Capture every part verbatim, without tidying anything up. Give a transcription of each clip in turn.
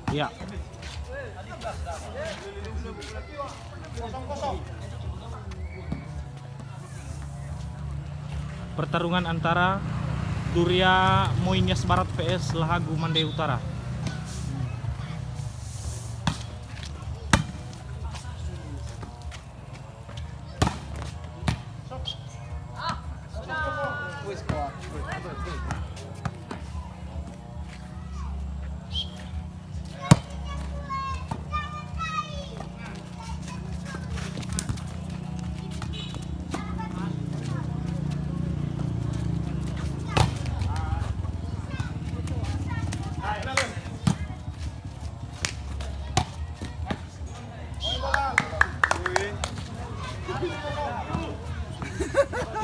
Iya. Pertarungan antara Duria Moi Nias Barat V S Lahagu Mande Utara.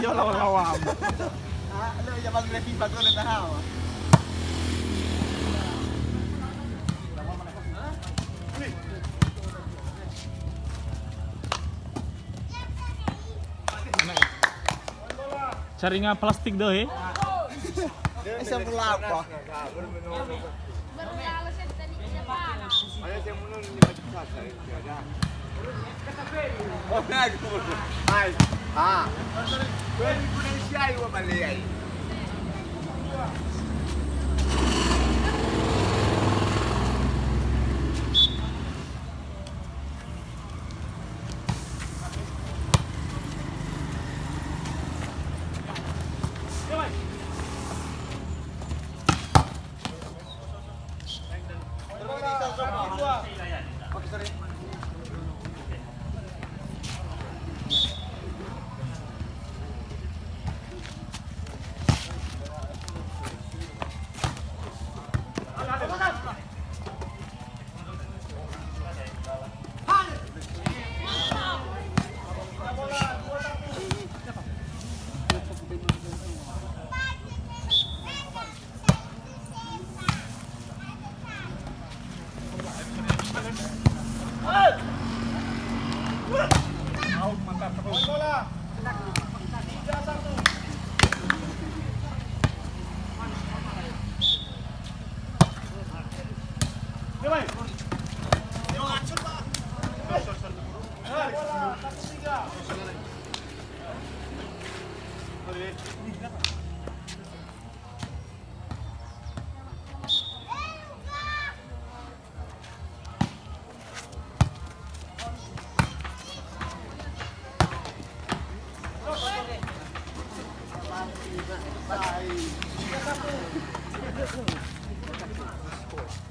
Io, lawan-lawan. Ah, lo ya bang Revi bagol na hawa. Caringa plastik döhe. Esa mulapa.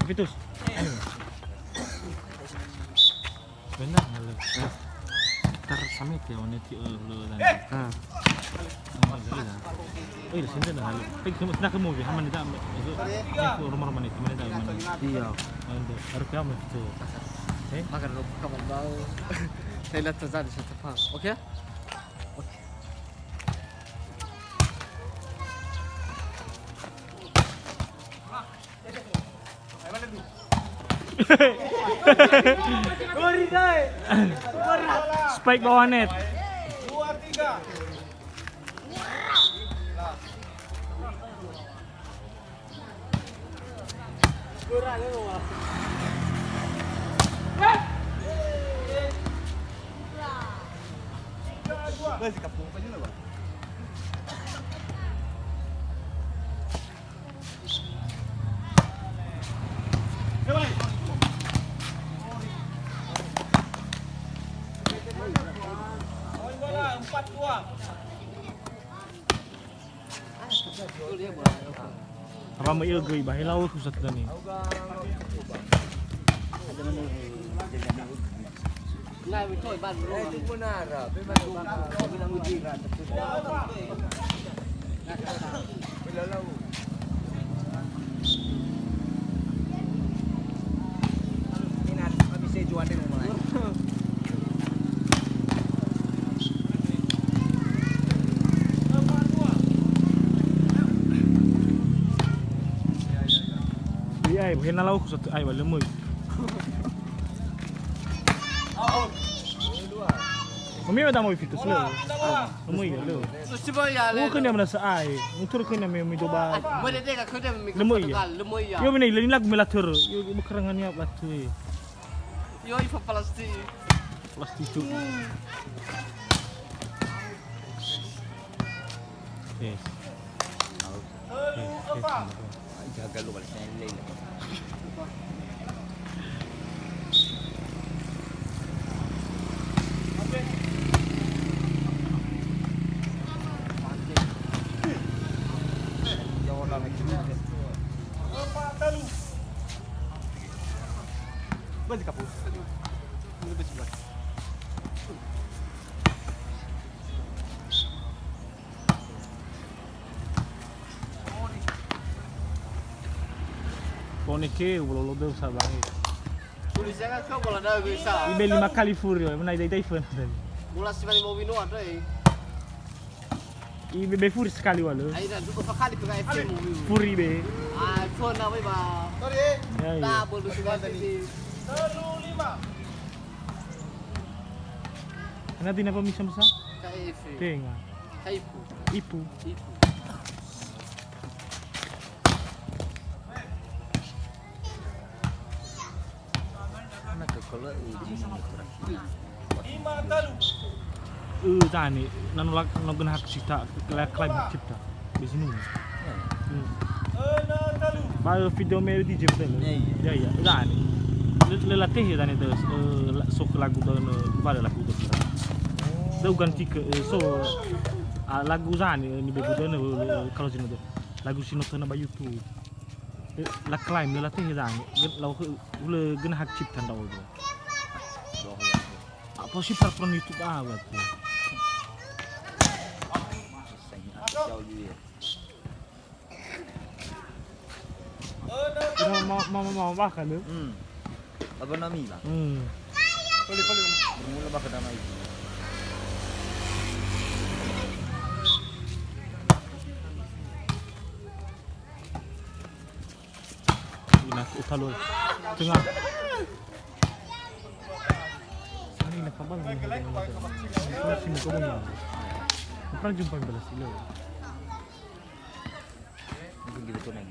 Vitus. Benar, halo. Tar samit ya, mana ti, eh, hulu dan. Ah. Oh, iya, sini dah halo. Tapi kamu, nah, kamu, ya, mana dah, itu, itu rumah-rumah nih, mana dah, mana? Iya. Mana dah? Harus kamu itu. Eh? Makan dulu, kamu mau. Saya lihat saja di situ, Pak. Oke? Oke. Spike bawah net. Apa mau ilgui, bah, helau aku satu dani. Iya, bukan lauk satu, ayo, balik, Moy. Mami ada mau fitus le. Lemo iya le. Terus coba ya le. Bukan dia merasa ai. Mutur kan dia mami doba. Boleh deh, kau dia mami. Lemo iya. Lemo iya. Yo, mene, lain lagu melatör. Yo, bukan ngania batu. Yo, ifa plastik. Plastik tu. Yes. Jaga lu balik sini. Balik kapus. Balik kapus. Pone ke, ulolo deu sabangi. Tulisnya kan kau kalau ada bisa. Ibe lima kali furi, mana idai-idai fun. Mula si bali mau wino ada, eh. Ibe be furi sekali walu. Ayo, dah, dua kali pegang iPhone mau wino. Furi be. Ah, iPhone apa, Bang? Sorry. Ya, ya. Dah, belum sudah tadi. Telu lima. Ana dina apa misam sa? K F. Tenga. Ipu. Ipu. Ipu. Ana ke kalau uji nomor terakhir. Lima talu. Eh, tani, nanu lak, no gena hak cipta, la klaim hak cipta. Di sini. Hmm. Ba video me D J betul. Ya, iya. Ya, iya. Tani. Le, le latih ya tani terus. Eh, la, sok lagu dan, eh, pada lagu terus. Dau ganti ke, eh, so, ah, lagu zani, eh, ni begu dan, eh, kalau sini tu. Lagu sinoto na ba YouTube. Eh, la klaim, le latih ya tani. Gen, lau ke, ule gena hak cipta ndau tu. Apa sih peraturan YouTube awat tu? Saya jauh juga. Ira ma-, ma-, ma-, ma-, bahkan tu. Hmm. Apa nami, Bang? Hmm. Boleh, boleh. Bermula bahkan nama itu. Ina utalo. Tengah. Ini nak kabal ni. Ini si muka bunga. Pernah jumpa belas kilo. Mungkin gitu tuh, Neng.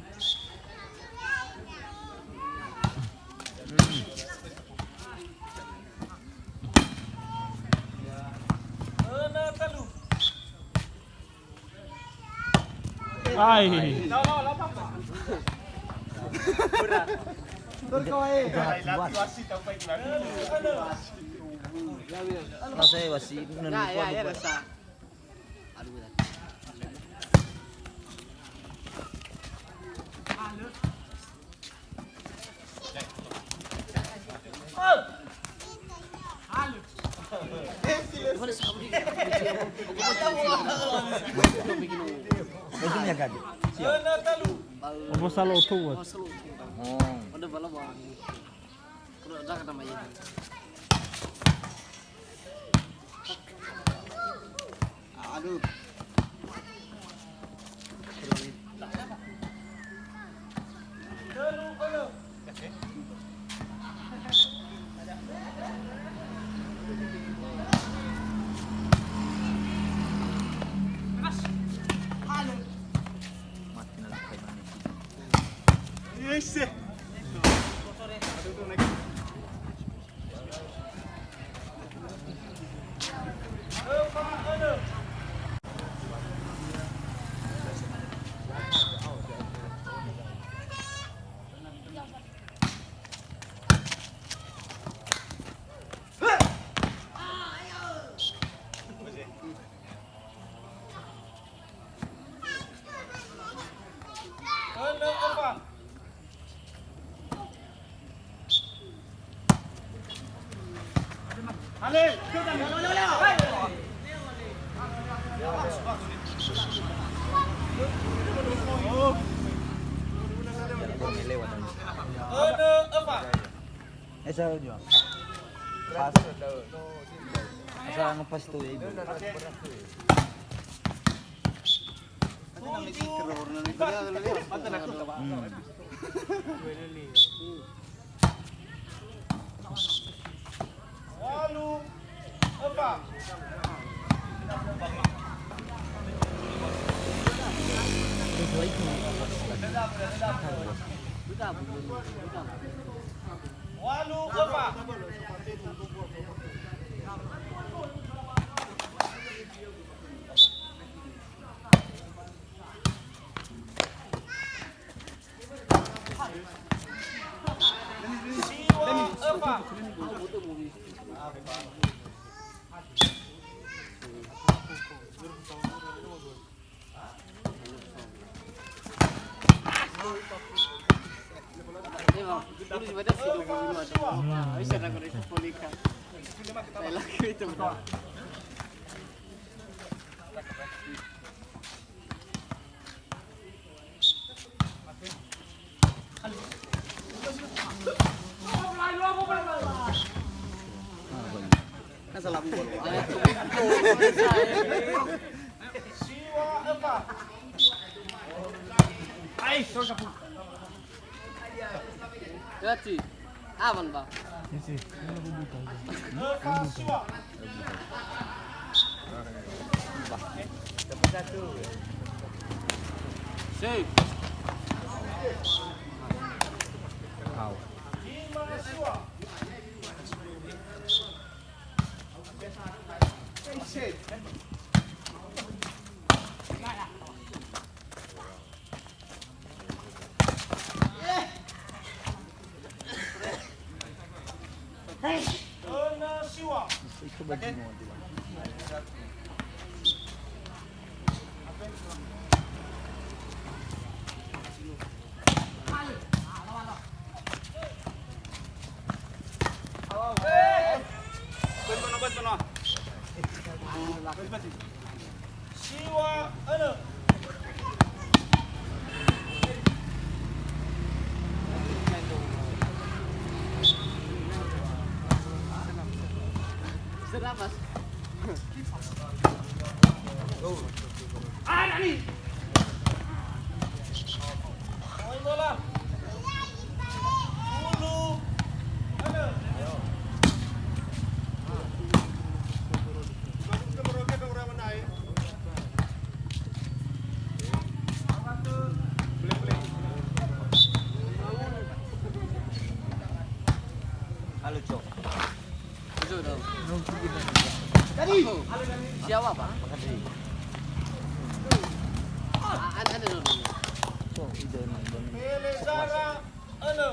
Ai. Berat. Berat. Rasa ya, masih. Ya, ya, ya, rasa. Apa salah oto, Wat? Oh. Aduh. Mati na lakai mane. Yes. Esa jua. Pas. Esa ngepas tu ya, Ibu. Hmm. Öfa. Walu öfa. Siwa öfa. Berarti aman, Bang. Isi. Ini aku buka aja. Sip. Kau. Siwa, ene. Seramas. Ah, Dani. Oi, bola. Bulu. Ene. Halo, Cok. Halo, Cok. Siapa, Pak? Ah, ada, ada, ada. Cok, ide ini. Pele Zara. Ene.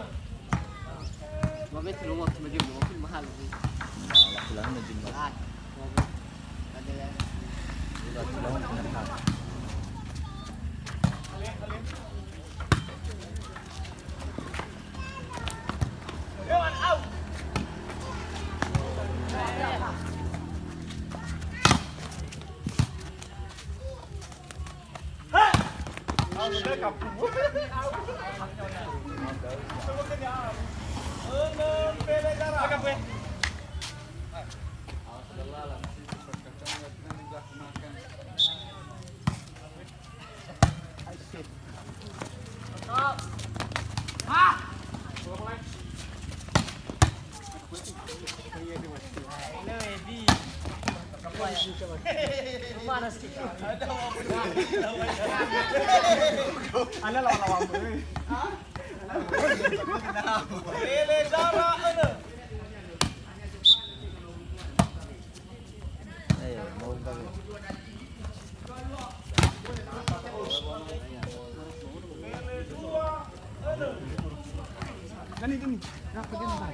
Dua meter lu waktu bagi lu, waktu mahal. Nah, laki-laki mah jumlah. Ah, dua meter. Ada ya. Laki-laki mah mahal. Dewan out. Ana lawan-lawan. Pele Zara, ene. Ayo, mau kami. Dani, Dani. Nah, pergi, nah.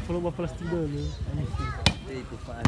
Kalau ba plastik dulu. Itu Pak.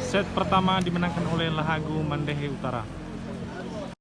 Set pertama dimenangkan oleh Lahagu Mandehe Utara.